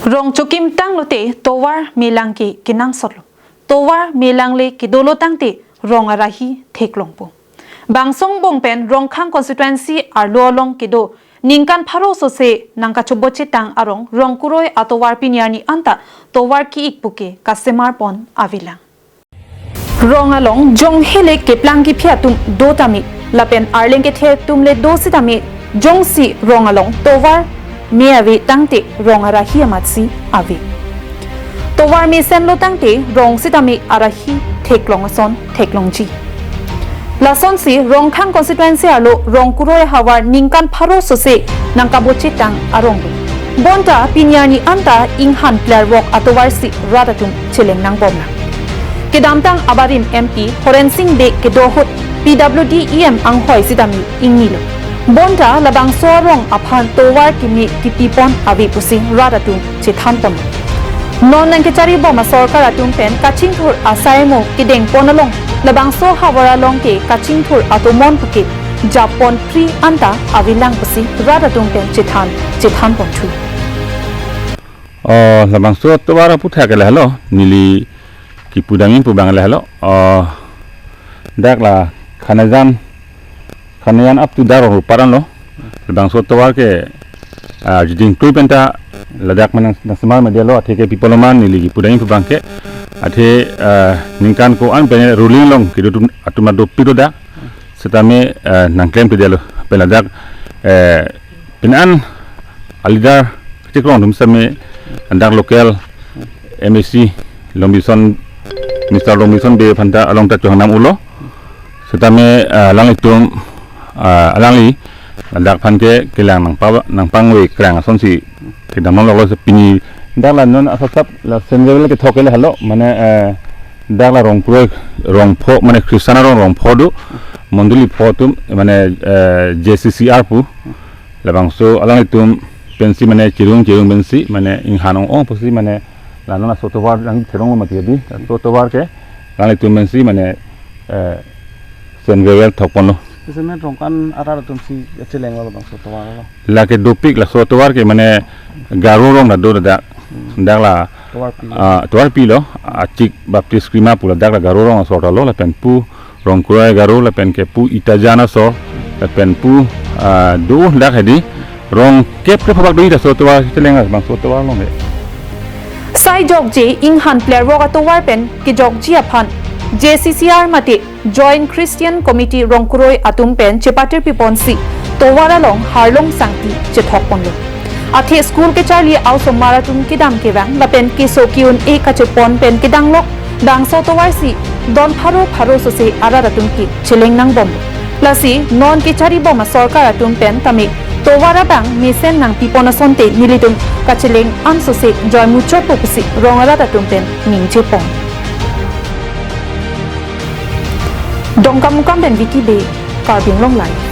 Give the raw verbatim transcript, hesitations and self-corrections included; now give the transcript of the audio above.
Rong chokimtang lote tovar melang ke kenangsotlo. Tovar melangle kedolo tangte rong arahi theklongpo. Bangso angbong pen Rongkhang constituency arlo along kedo ningkan pharo sose nangkachobochetang arong Rongkuroi atovar pini arni anta tovar ki-ik puke kasemar pon avelang. Rong along jonghele keplang kephi atum do tame lapen arleng kethe atum le do sitame jongsi rong along tovar me ave tangte rong arahi amatsi ave. Tovar mesenlo tangte rong sitame arahi theklong ason theklongji. Lasonsi Rongkhang constituency arlo Rongkuroi ahavar ningkan pharo sose nangkabochetang arong do. Bonta pini arni anta inghan plerwok atovarsi rat atum cheleng nangbomlang. Kedamtang abarim M P Horensing Bey kedo ahut P W D E M anghoi sitame ingnilo. Bonta labangso arong aphan tovar keme kipipon ave pusi rat atum chethanpon. Non nangkecharibom asorkar atum pen kachingthur asai mo kedengpon along labangso ahavar along ke kachingthur atomon puke japon pri anta avelang pusi rat atum pen chethan chethanponthu. Oh, labangso tovar aputhak ke lahelo, neli kipudangin pu abang lahelo. Oh, dak la Khanajan, Khanajan up to dak Rongrupat anlo. Labangso tovar ke, ah, jiding tui penta ladak manang nasemar media lo, athe ke people man neli kipudangin pu abang ke. Athe, ah, ningkan ko-an pen ruling along kedo atum, atum ado piro dak. Setame, eh, nangklemkledet lo. Pen ladak, eh, pini an a-leader kechekrong atum setame dak local M A C Longbison, Mister Longbison Bey aphanta along ta chohangnam ulo. Setame, eh, alanglitum, eh, alangli ladak aphan ke kelang nangpa, nangpangve krang asonsi kedam nang loklo. Pini dak la non asap sap la Saint Gabriel kethok ke lahelo, mane, eh, dak la Rongkuroi Rongpho, mane Christian arong Rongpho do, mondoli pho atum, mane, eh, J C C R pu, labangso alanglitum pensi mane chirung chirung pensi mane inghan ong-ong pusi mane la non laso tovar lang therong lo mati adi, laso tovar ke alanglitum pensi mane, eh, Saint Gabriel thokponlo. Isi men Rongkhang arat atumsi chelenglo labangso tovar lo. Lake dopik laso tovar ke mane Garo rong ta do dak. Hmm. Dak la, tovar pi. Ah, tovar pilo, achik Baptist Krima pu ladak la Garo rong asor ta lo, lapen pu Rongkuroi Garo, lapen ke pu Itajan asor, lapen pu, ah, do dak hedi rong kep kep habak do ita so tovar cheleng labangso tovar along he. Sai jokje inghan plerwok atovar pen kejokji aphan J C C R mate Joint Christian Committee Rongkuroi atum pen chepatir piponsi tovar along harlong sangti chethokponlo. Athe school kecharli a-osomar atum kedam kevang lapen keso ke-un-e kachepon pen kedang lok bangso tovarsi don pharo pharo sose arat atum ke cheleng nangbom. Lasi non kecharibom asorkar atum pen tame tovar abang mesen nangpipon asonte nelitum kacheleng an sose joy muchotpo pusi rong arat atum pen ningje pon. Dongkamukam pen Vicky Bey, Karbi Anglong Live.